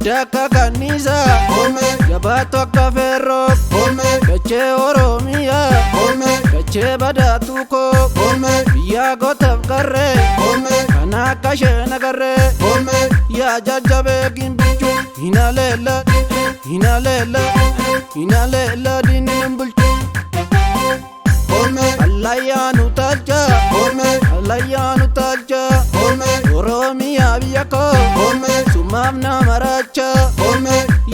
Hidda akka kanniisaa, jabaattu akka feerroo, dachee Oromiyaa, dachee badaatuu koo, biyyaa gootaaf qarree, kan akka ishee nagarree, yaa jajjabee gimbichuu, hinaleella, hinaleella, hinaleella diinni nun bulchu. Allayyaanu taalcha, allayyaanu taalcha, Oromiyaa biyya koo, sumaaf nama raacha,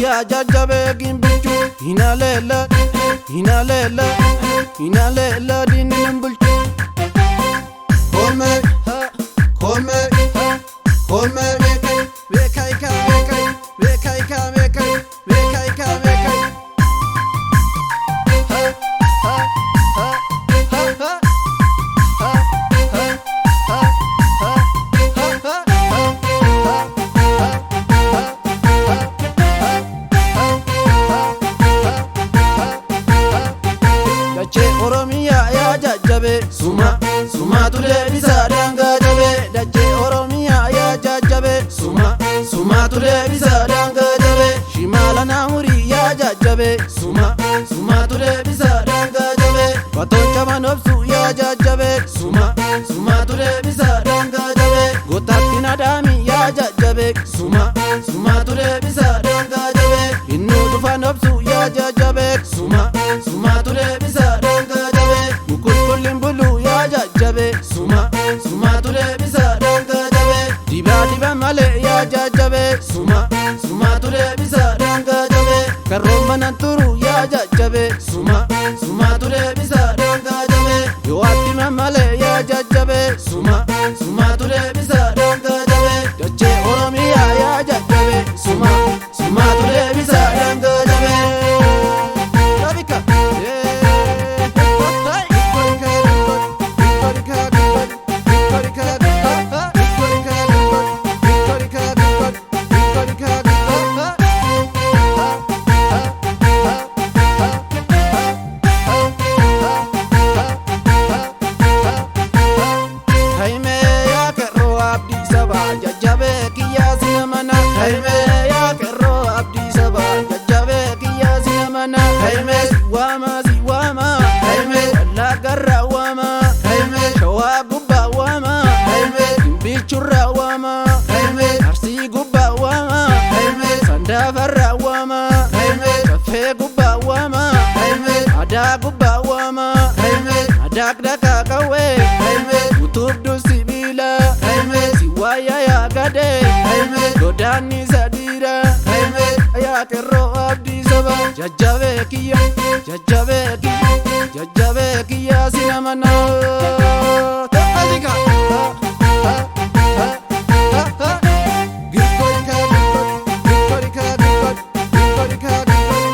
yaa jajjabee gimbichuu, hinaleella, hinaleella, hinaleella diinni nun bulchu. Beekai kaa beekai, beekai kaa beekai, beekai kaa beekai. Ha ha ha ha ha ha ha ha ha ha ha ha ha. Dachee Oromiyaa yaa jajjabe, suma sumaatu deebisaa daangaa jabe. Dachee Oromiyaa yaa jajjabe, suma sumaatu deebisaa daangaa jabe. Shimaala naamurii yaa jajjabe, suma sumaatu deebisaa daangaa jabe. Batoon caban obsu yaa jajjabe, suma sumaatu deebisaa daangaa jabe. Gootaatti nadaami yaa jajjabe, suma sumaatu deebisaa daangaa jabe. Innuu dhufan obsu yaa jajjabe, suma sumaatu deebisaa daangaa jabe. Mukulkulliin buluu yaa jajjabe, suma sumaatu deebisaa daangaa jabe. Dibaa diba malee yaa jajjabe, suma sumaatu deebisaa daangaa jabe. Karroon manan turu yaa jajjabe, suma sumaatu deebisaa daangaa jabe. Yoo atti malee yaa jajjabe, suma sumaatu deebisaa daangaa jabe. Dachee Oromiyaa yaa jajjabe, suma sumaatu deebisaa daangaa jabe. Kabika. Haimee yaa qeerroo abdii sabaa jajjabee kiyyaa sina mana. Haimee yaa qeerroo abdii sabaa jajjabee kiyyaa sina mana. Haimee si waama si waama. Haimee wallaggarraa waama. Haimee shawaa gubbaa waama. Haimee gimbichurraa waama. Haimee arsii gubbaa waama. Haimee sandaafarraa waama. Haimee caffee gubbaa waama. Haimee adaa gubbaa waama. Haimee adaaqdaqaa qawwee. Haimee utubdu sibiila. Haimee si waaya yaa gadee. Haimee godaanni sadiira. Haimee yaa qeerroo abdii saba jajjabee kiyya, jajjabee kiyya, jajjabee kiyya sina mana. Taphasika. Ha ha ha ha ha. Girkorika girkorika girkor girkorika girkor.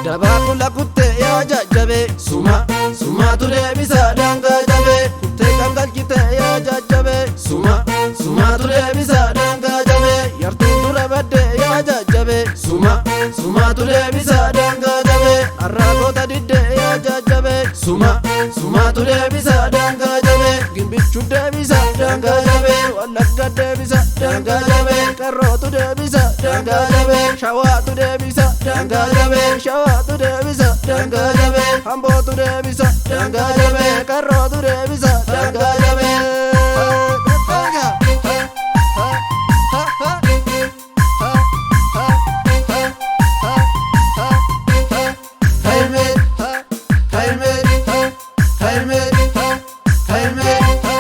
Dabaaqula kuttee yaa jajjabe, suma sumaatu deebisaa daangaa jabe. Kuttee kan galchite yaa jajjabe, suma sumaatu deebisaa daangaa jabe. Yartuun dura badde yaa jajjabe, suma sumaatu deebisaa daangaa jabe. Arraagoota didde yaa jajjabe, suma sumaatu deebisaa daangaa jabe. Gimbichu deebisa daangaa jabe, wallagga deebisa daangaa jabe, qarrootu deebisa daangaa jabe, shawaatu deebisa daangaa jabe, shawaatu deebisa daangaa jabe, hambootu deebisa daangaa jabe, qarrootu deebisa daangaa jabe. Haimee, haimee, haimee, haimee.